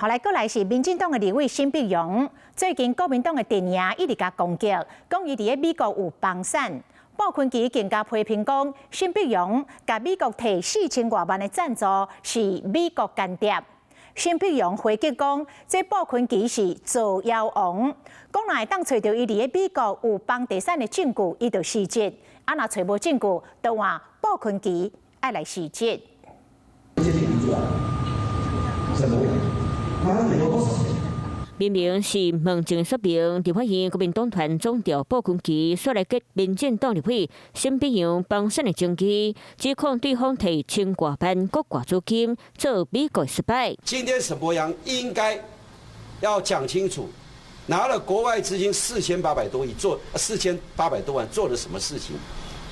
後來過來是民進黨的立委沈伯洋，最近國民黨的陣營一直共攻擊，講伊佇咧美國有房產。傅崐萁更加批評講，沈伯洋共美國提四千外萬的贊助是美國間諜。沈伯洋回擊講，這傅崐萁是造謠王，講若會當揣著伊佇咧美國有房地產的證據，伊就辭職；啊，若揣無證據，就換傅崐萁愛來辭職。什麼？拿了美國多少錢？明明是問政說明，立法院國民黨團總召傅崐萁煞來結民進黨立委沈伯洋房產的證據，指控對方提千外萬國外資金做美國失敗。今天沈伯洋應該要講清楚，拿了國外資金4800多億做4800多萬做了什麼事情？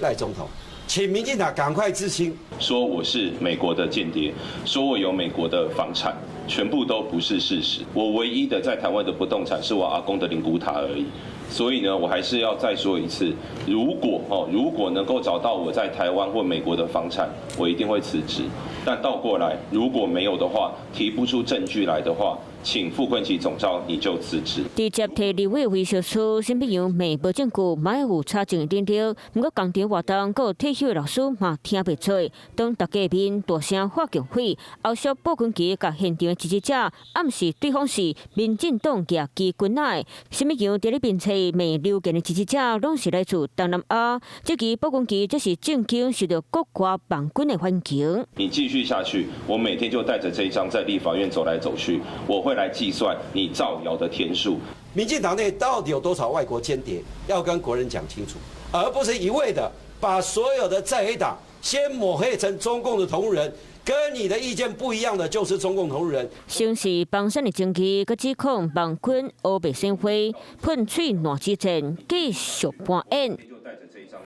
賴總統，請民進黨趕快澄清。說我是美國的間諜，說我有美國的房產，全部都不是事實。我唯一的在台灣的不動產是我阿公的靈骨塔而已。所以呢，我還是要再說一次，如果能夠找到我在台灣或美國的房產，我一定會辭職。但倒過來，如果沒有的話，提不出證據來的話，請傅崐萁總召你就辭職。直接提立委威脅書，沈伯洋罵無證據，嘛有查證能力。毋過工場活動，閣有退休的老師嘛聽袂出。當大家面大聲喊共匪，後續傅崐萁共現場的支持者暗示對方是民進黨舉旗軍仔。沈伯洋佇咧面冊罵留言的支持者攏是來自東南亞。這期傅崐萁這是正經受到國外網軍的反擊。你繼續下去，我每天就帶着這一張在立法院走來走去，我會來計算你造謠的天數。民進黨內到底有多少外國間諜，要跟國人講清楚，而不是一味的把所有的在野黨先抹黑成中共的同路人，跟你的意見不一樣的就是中共同路人。先是房產的爭議，閣指控網軍烏白生花，噴喙爛之戰繼續搬演。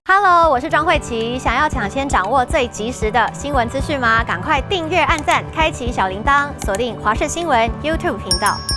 Hello，我是莊慧琪。想要搶先掌握最及時的新聞資訊嗎？趕快訂閱、按讚、開啟小鈴鐺，鎖定華視新聞 YouTube 頻道。